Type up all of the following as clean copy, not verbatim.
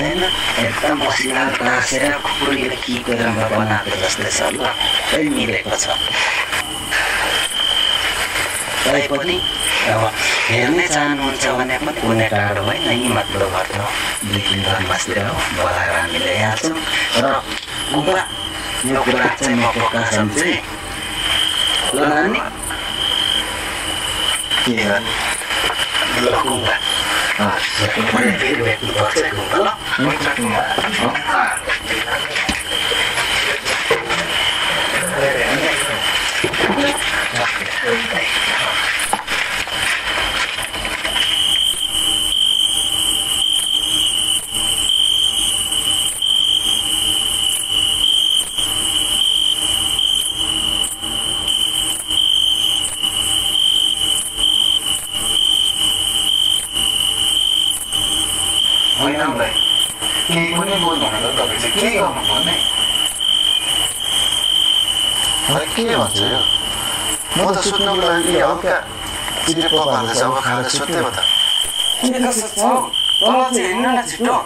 हुँदैन एकदम मसिना तासेर खुकुरीले किपेर बनाएको जस्तै छ ल मिलेको छ तैपनि अब हेर्नै चाहनुहुन्छ भने पनि कुनै टाढो होइन यी मात्र घट्नु 2-3 घर बस्दै हो बोलाएर हामीले हेर्छौँ र गुम्बा यो कुरा चाहिँ म पक्का सम्झेँ ल नानी के गर्ने ल गुम्बा फेरि भेट्नुपर्छ गुम्बा ल के भन्छ यो म त सुत्नुको लागि हल्का चिरे पका हाल्दैछ अब खाएर सुत्दै हो त के कसो छ तल चाहिँ हिँड्न न छिटो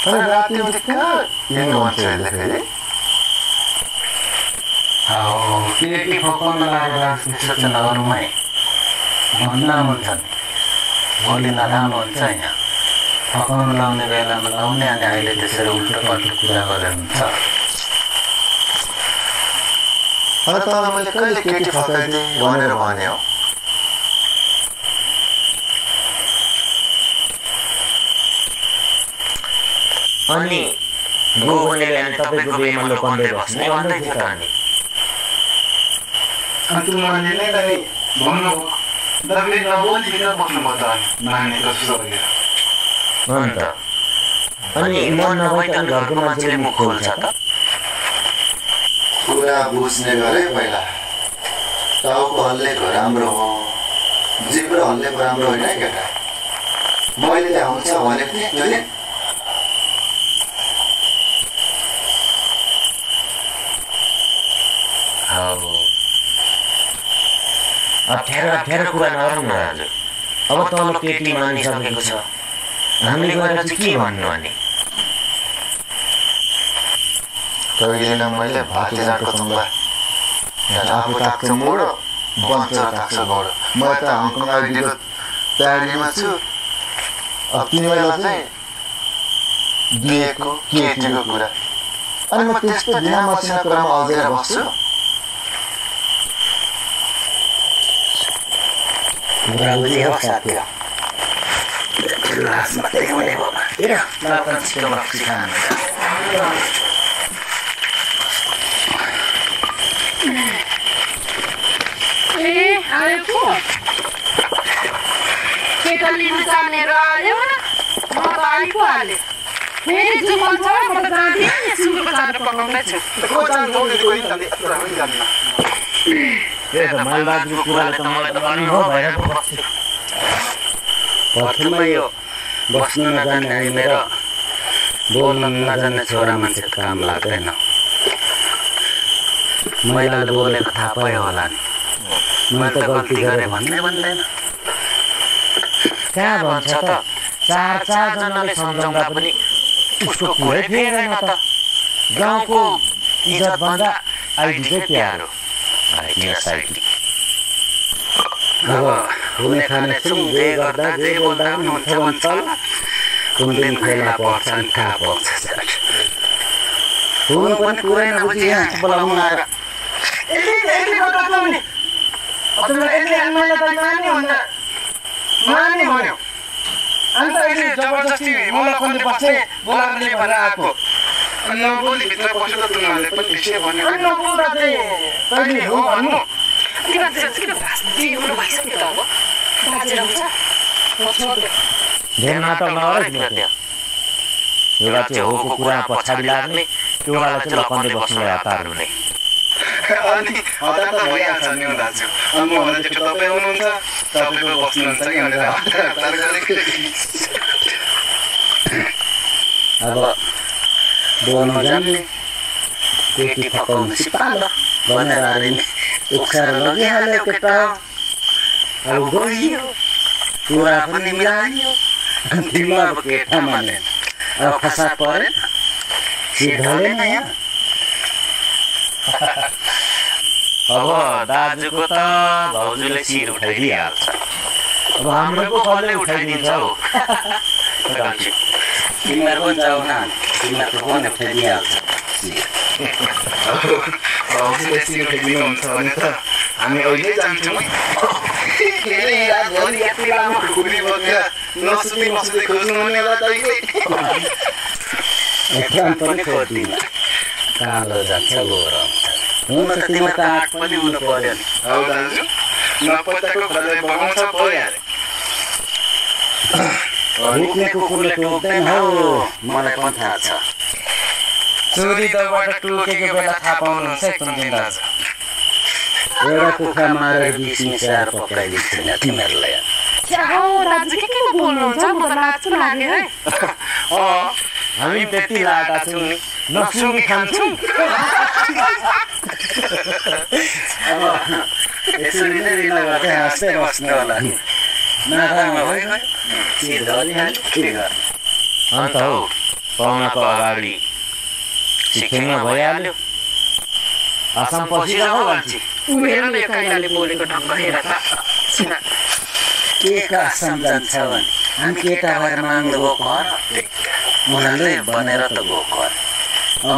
तर रातिमा त कहाँ हिँड्नु भन्छ अहिले फेरि केटी पकाउन लागेर त्यसो चाहिँ नगरौँ है भन्न हुन्छ नि भोलि नराम्रो हुन्छ यहाँ पकाउन लाउने बेलामा लाउने अनि अहिले त्यसरी उल्टो पल्टो कुरा गरेर हुन्छ अब तपाईँलाई मैले कहिले केटी फकाइदिएँ भनेर भने हो अनि गोगोले अनि तपाईँको बेमा लोकन्दै बस्ने भन्दै थियो त अनि तुमाले नै दाइ भन्नु दबे नबोलिकन बस्नुभयो त नानीको सुसुर अन्त अनि मन नभए त घरको मान्छेले मुख खोल्छ त कुरा बुझ्ने गरे पहिला टाउको हल्लेको राम्रो हो जिब्रो हल्लेको राम्रो होइन है केटा मैले ल्याउँछ भनेको थिएँ तैँले अप्ठ्यारो कुरा नगरौँ न हजुर अब तल केटी मानिसकेको छ हामीले गएर चाहिँ के भन्नु अनि तैँले मैले भाती जाँडको चम्बा आफू ताक्छ मोडो बन्छ ताक्छ घोडो म त हङकङ आइडीको तयारीमा छु अब तिमीलाई चाहिँ दिएको केटीको कुरा अनि म त्यस्तो ढिला मसिना कुरामा अल्झेर बस्छु कुरा बुझे हो साथी हो लास मात्रै हुने हो हेर लापन छिटो रक्सी खानु आयो पो केटा लिनु जाने र आयो न म त आइपुहालेँ फेरि जुमल छ म त जाँदिनँ नि सुँगुरको चारो पकाउँदैछु मालबाजको कुराले त मलाई त गर्नु हो भएर पो बस्छु प्रथममा यो बस्नु नजान्ने अहिले र बोल्न नजान्ने छोरा मान्छे काम लाग्दैन महिलाले बोलेको थाहा पायो होला नि मैले त गल्ती गरेँ भन्ने भन्दैन कहाँ भन्छ त चारजनाले सम्झाउँदा पनि उसको कुरै फेरेन त गाउँको इज्जतभन्दा आइडी चाहिँ प्यारो अब हुने खाने सुन जे गर्दा जे बोल्दा पनि हुन्छ भन्छ होला कुन दिन फेला पर्छ अनि थाहा पाउँछ हुनु पनि कुरै नबुझी यहाँ बोलाउनु आएर माने भन्यो अन्त अहिले जबरजस्ती मलाई कसले बस्ने बोलाउने भनेर आएको नबोली भित्र पसेर तुनाले पनि विषय भन्यो नबोल्दा चाहिँ तैँले हो भन्नु धेरै नाटक नगर एउटा चाहिँ होको कुरा पछाडि लाग्ने एउटालाई चाहिँ लपन्दै बस्नु हतार हुने अनि हतार त भइहाल्छ नि दाजु म भन्दा चाहिँ तपाईँ आउनुहुन्छ तपाईँको बस्नुहुन्छ कि भनेर हतार गरेको अब बोल्नु जान्ने केटी फकाउनु सिपालो भनेर अरे नि उक्साएर लगिहाल्यो केटा अब गइयो कुरा पनि मिलायो तिमीलाई अब केटा माने अब फसा परेन सिधोले न यहाँ अब दाजुको त भाउजूले शिर उठाइदिइहाल्छ अब हाम्रो पो कसले उठाइदिन्छ हौ तिमीहरूको जाऊ न तिमीहरूको पनि उठाइदिइहाल्छ भाउजूले शिर उठाइदिनुहुन्छ भने त हामी अहिले जान्छौँ नसुती खोज्नु हुनेला दाइले एक्राम पनि खोज्दिन कालो जान्छ गोरो हुन त तिम्रो त आँट पनि हुनु पर्यो नि हौ दाजु नपत्ताको खोज्दै बगाउँछ भइहाल्यो रुक्ने कुकुरले टोक्दैन हौ मलाई पनि थाहा छ चोरी दबाट टोकेको बेला थाहा पाउनुहुन्छ कुन्दिन दाजु एउटा कुखुरा मारेर बिच मिसाएर पकाइदिन्छन् तिमीहरूलाई हौ दाजु के बोल्नुहुन्छ म त लाज लाग्यो है हामी त्यति लाटा छौँ नि नसुङ्गी खान्छौँ अब यसरी नै रिना गर्दै हाँस्दै बस्नु होला नि नारामा भइगयो शिर धरिहाल्यो के गर्नु अन्त हौ पाहुनाको अगाडि सिक्किममा भइहाल्यो आसाम पछि जाऊ भन्छ मेरो यो काइलाले बोलेको ढङ्ग हेर त के का सम्झन्छ भने हामी केटा भएर माग्नु गएको उनीहरूले बनेर त गएको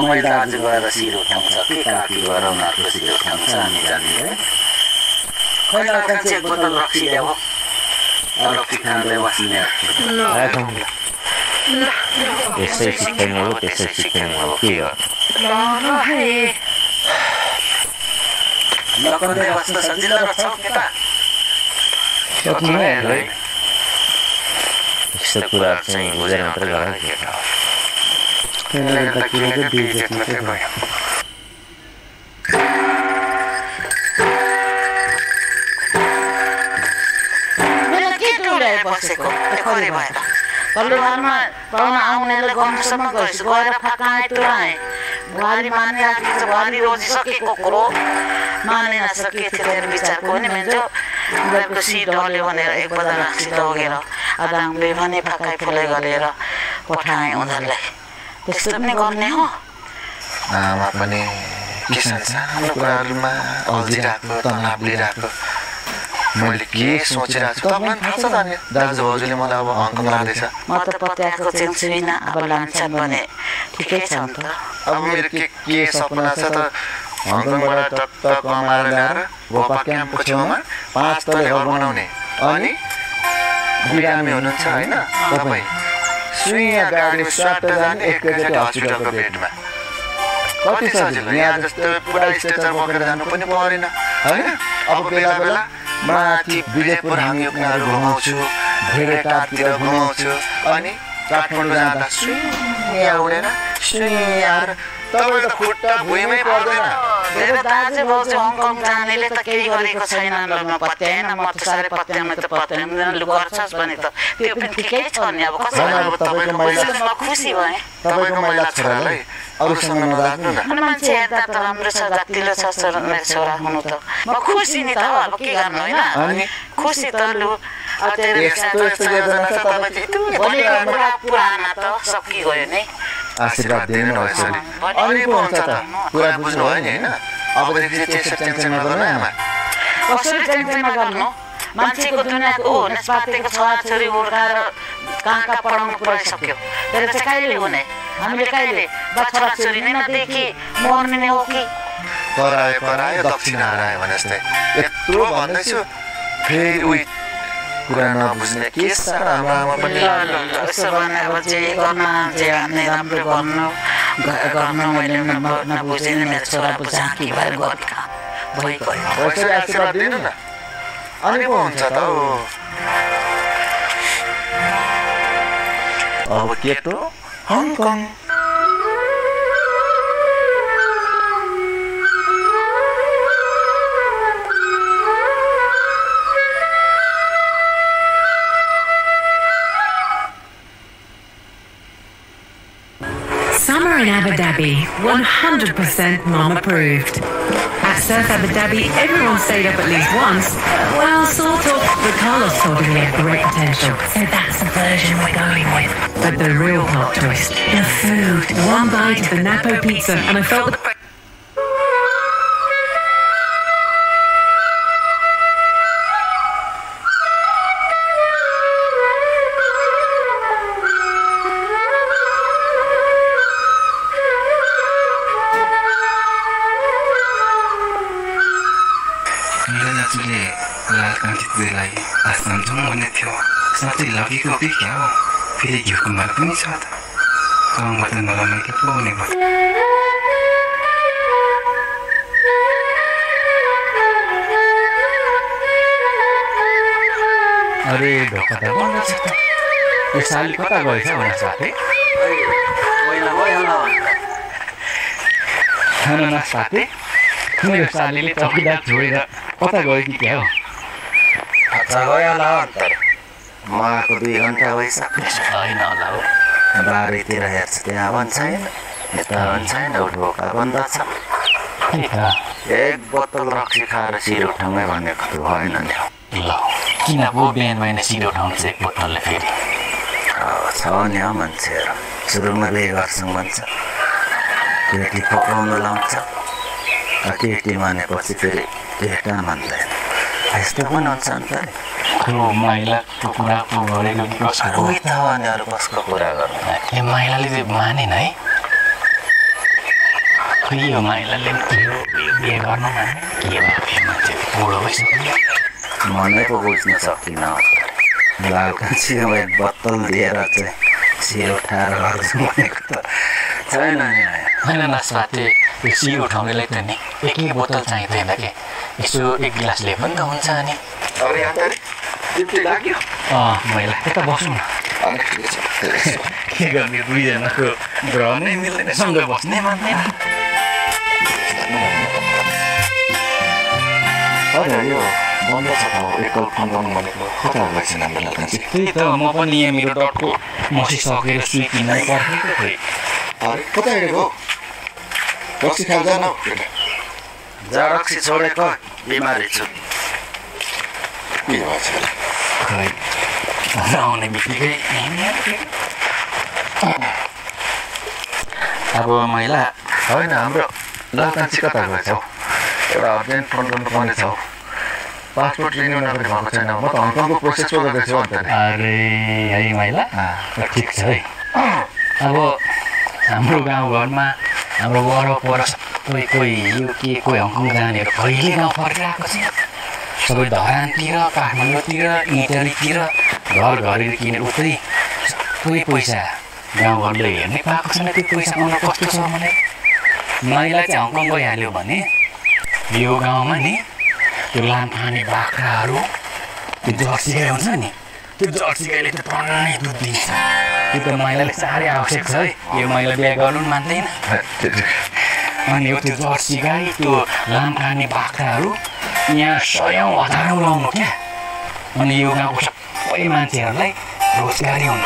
मैले दाजु गएर शिर उठाउँछ के काकी गएर उनीहरूको शिर उठाउँछ हामी जाने खै कान्छी एक बोतल रक्सी ल्याऊ रक्सी खाँदै बस्ने त्यसै सिक्किम हो त्यसै सिक्किम हो के नकन्दै बस्न सजिलो रहेछ केटा यस्तो कुरा चाहिँ बुझेर मात्रै गर केटा बसेको खरे भएर पल्लो घरमा पाहुना आउनेले गर्नुसम्म गर्छु गएर फकाएँ तुलाएँ बुहारी मान्ने आएको छ बुहारी रोजिसकेको कुरो माने नसके थियो विचारको नि मेरो उनीहरूको शिर ढल्यो भनेर एक बजार रक्सी लगेर अदाङले भने फकाइ फुलाइ गरेर पठाएँ उनीहरूलाई त्यस्तो पनि गर्ने हो आमा पनि किसान सानो कुराहरूमा अल्झिरहेको तनाव लिइरहेको मैले के सोचिरहेको छु तपाईँलाई थाहा छ त नि दाजु भाउजूले मलाई अब हङकङ लाँदैछ म त पत्याएको चाहिँ छुइनँ अब लान्छन् भने ठिकै छ नि त अब मेरो के सपना छ त हङकङबाट टक्क कमाएर ल्याएर गोपा क्याम्पको छेउमा 5 तले घर बनाउने अनि बिरामी हुनुहुन्छ होइन तपाईँ सुइया गाडी स्वाट जाने एकैचोटि हस्पिटलको बेडमा कति सजिलो यहाँ जस्तो पुरा स्ट्रेचर बोकेर जानु पनि परेन होइन अब बेला बेला माथि विजयपुर हामी उनीहरू घुमाउँछु भेडेटारतिर घुमाउँछु अनि काठमाडौँ जाँदा सुइया उडेर सुइया तपाईँ त खुट्टा भुइँमै पर्दैन मेरो दाजु भाउजू हङकङ जानेले त केही गरेको छैन म पत्याएन म त साह्रै पत्याउनु त पत्याउनु लु गर्छस् भने त त्यो पनि ठिकै छ नि अब कसैलाई तपाईँको महिला म खुसी भएँ तपाईँको महिला छोरालाई अरूसँग नराख्नु न मान्छे हेर्दा त राम्रो छ जतिलो छ मेरो छोरा हुनु त म खुसी नि त अब के गर्नु होइन खुसी त लु पुराना त सकिगयो नि आशीर्वाद दिनु न यसरी अनि पो हुन्छ त कुरा बुझ्नु भयो नि होइन अबदेखि चाहिँ टेन्सन नगर्नु आमा कसरी टेन्सन नगर्नु मान्छेको दुनियाँको नेसपातेको छोराछोरी हुर्काएर कहाँ पढाउनु पुऱ्याइसक्यो तर चाहिँ कहिले हुने हामीले कहिले बा छोराछोरी नै नदेखि मर्ने नै हो कि करायो दक्षिणा हरायो भने जस्तै यत्रो भन्दैछु फेरि उही कुरा नबुझ्ने के साह्रो हाम्रो आमा पनि यसो बनाएको चाहिँ गर्न चाहिँ राम्रो गर्नु मैले नबुझेन मेरो छोरा बुझाकी भएर भइगयो यसरी आशीर्वाद दिनु न अनि पो हुन्छ त अब केटो Hong Kong Summer in Abu Dhabi, 100% mom approved. At Surf Abu Dhabi, everyone stayed up at least once. Well, sort of. But Carlos told him he had great potential, so that's the version we're going with. But the real plot twist, the food. One bite of the Napo pizza, and I felt the... लालकान्तिलाई आसमान जाउँ भन्ने थियो साँच्चै लगेको कि क्या हो फेरि घिउको माग पनि छ त गाउँबाट नराम्रो के पो हुने भयो अरे ढोका त बन्द छ त यो साली कता गएछ भनेर साथी खाना न साथी मेरो सालीले चौकीदार छोडेर कता गयो कि क्या हो गयो होला अन्तर मगाएको 2 घन्टा भइसक्यो होइन होला हो बारीतिर हेर्छ त्यहाँ पनि छैन यता पनि छैन ढोका बन्द छ एक बोतल रक्सी खाएर शिर उठाउनै भनेको त भएन नि ल किन पो बिहान बिहान शिर उठाउनु चाहिँ एक बोतलले फेरि छ नि मान्छेहरू सुरुमा बिहे गर्छौँ भन्छ केटी पकाउनु लाउँछ केटी मानेपछि फेरि केटा मान्दैन यस्तो पनि हुन्छ अन्त महिलाको कुरा पो गरेको कि कसको उही त हो अनि अरू कसको कुरा गर्नु ए महिलाले त मानेन है खै यो महिलाले बिहे गर्नु माने के भयो मान्छे बुढो भइसक्यो मनै पो बुझ्न सकिनँ लालकान्छीमा एक बोतल दिएर चाहिँ शिर उठाएर गर्छु भनेको त छैन नि होइन न साथी त्यो शिर उठाउनेलाई त नि एक बोतल चाहिँदैन के यसो एक गिलासले पनि त हुन्छ नि महिला यता बस्नु न के गर्ने 2 जनाको ग्रह नै मिल्दैन सँगै बस्नै मान्दैन यो बन्द छ एकल फोन गर्नु भनेको कता गएछ हाम्रो लालकान्छी त्यही त म पनि यहाँ मेरो डटको मसिसकेर सुई किन्न पर्खेको खोइ अरे कता हिँडेको रक्सी खाएर जान जा रक्सी छोडेको बिमारी छु के भएछ खै आउने बित्तिकै अब महिला होइन हाम्रो लालकान्छी कता गएछ एउटा अर्जेन्ट फोन गर्नुपर्ने छ पासपोर्ट रिन्यू नगरेर भएको छैन म त हङकङको प्रोसेस पो गर्दैछु अन्त अरे है महिला ठिक छ है अब हाम्रो गाउँघरमा हाम्रो वरपर कोही युके कोही हङकङ जानेहरू कहिले गाउँ फर्किरहेको छ सबै धरानतिर काठमाडौँतिर इटलीतिर घरहरू किनेर उतै सबै पैसा गाउँघरले हेर्नै पाएको छैन त्यो पैसा आउनु कस्तो छ भने महिला चाहिँ हङकङ गइहाल्यो भने यो गाउँमा नि त्यो लामखाने बाख्राहरू त्यो जर्सी गाई हुन्छ नि त्यो जर्सी गाईले त टन्नै दुध दिन्छ त्यो त महिलाले साह्रै आवश्यक छ है यो महिला बिहा गर्नु पनि मान्दैन अनि यो त्यो जर्सी गाई त्यो लामखाने बाख्राहरू यहाँ 100औं हजारौं लाउनु क्या अनि यो गाउँको सबै मान्छेहरूलाई रोजगारी हुनु